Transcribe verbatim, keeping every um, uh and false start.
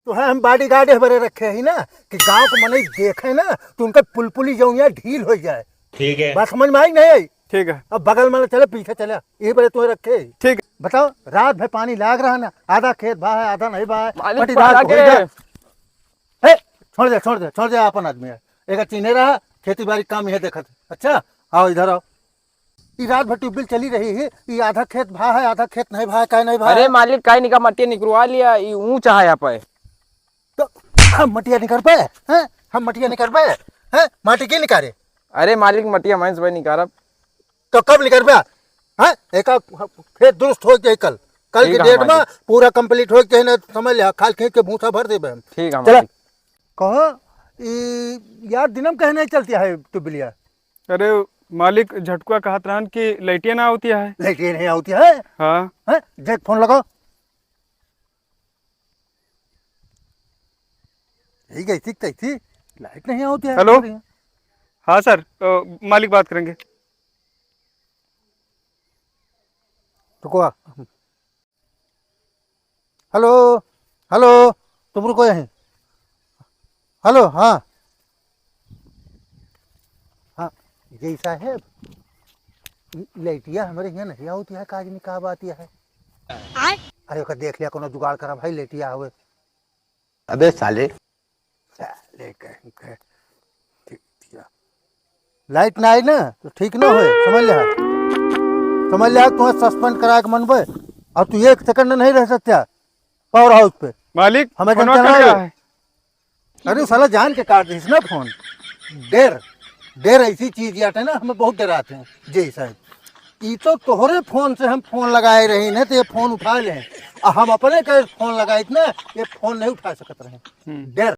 तो है, हम बॉडीगार्ड है बरे रखे ही ना, कि गांव को मनई देखे ना, तो उनका पुलपुली जौनिया ढील हो जाए। ठीक है। बात समझ में आई नहीं आई? ठीक है। अब बगल में चले, पीछे चले, यही बरे तुम्हें रखे ही। ठीक। बताओ, रात भर पानी लाग रहा ना, आधा खेत भा है, आधा नहीं भा है, मालिक, पट्टीदार पाला को के। हो जा। ए, छोड़ दे, छोड़ दे, छोड़ दे, अपन आदमी है, एक चिन्हे रहा, खेती बाड़ी काम यह देखत। अच्छा, आओ इधर आओ। ई रात भर ट्यूबवेल चली रही है, ई आधा खेत भा है, आधा खेत नहीं भा है, काहे नहीं भा अरे है? मालिक, काहे निका मटिया निकरवा लिया, ई ऊंचा है यहाँ पे। तो हम मटिया निकर पे हैं? हम मटिया निकर पे हैं? माटी के निकारे? अरे मालिक, मटिया मैं सुबह निकारब। तो कब निकर पे? हैं? एका खेत दुरुस्त हो जाए कल, कल ठीक के है डेट में मालिक। पूरा कंप्लीट हो जाए ना, समझ ले, खाल खींच के भूसा भर देबे हम। ठीक है चला। मालिक। कहो, ई यार दिनम कहे नहीं चलती है ट्यूबवेलिया? अरे मालिक, झटकुआ कहत रहन कि लाइटिया ना आवती है। लाइटिया नहीं आवती है? हाँ। हैं? देख, फोन लगाओ। यही गई थी, गई थी। लाइट नहीं आवती है। हेलो। हाँ सर, अ, मालिक बात करेंगे। रुको, आ। हेलो, हेलो, तुम रुको यहीं। हेलो, हाँ। हाँ, जय साहेब, ई लइटिया हमरे हियाँ नहीं आवती है, काज में का बात यह है? आय? अरे, ओकर देख लिया, कोनो जुगाड़ करा भाई, लइटिया आवे। अबे साले। साले कहीं के। ठीक, ठीक है। लाइट ना आई ना, तो ठीक ना होए, समझ ले। समझ ले, तुम्हें सस्पेंड करा के मनबे, और तू एक सेकंड नहीं रह सकता पावर हाउस पे। मालिक, हमें फोनवा कट गया है। अरे साला जान के काट दिस ना फोन। डर, डर ऐसी चीज याटे ना, हमें बहुत डराते हैं। जी साहब, ई तो तोहरे फोन से हम फोन लगाए रही ना, तो ये फोन उठा ले, और हम अपने के फोन लगाइत ना, ये फोन नहीं उठा सकत रहे। हम्म। डर।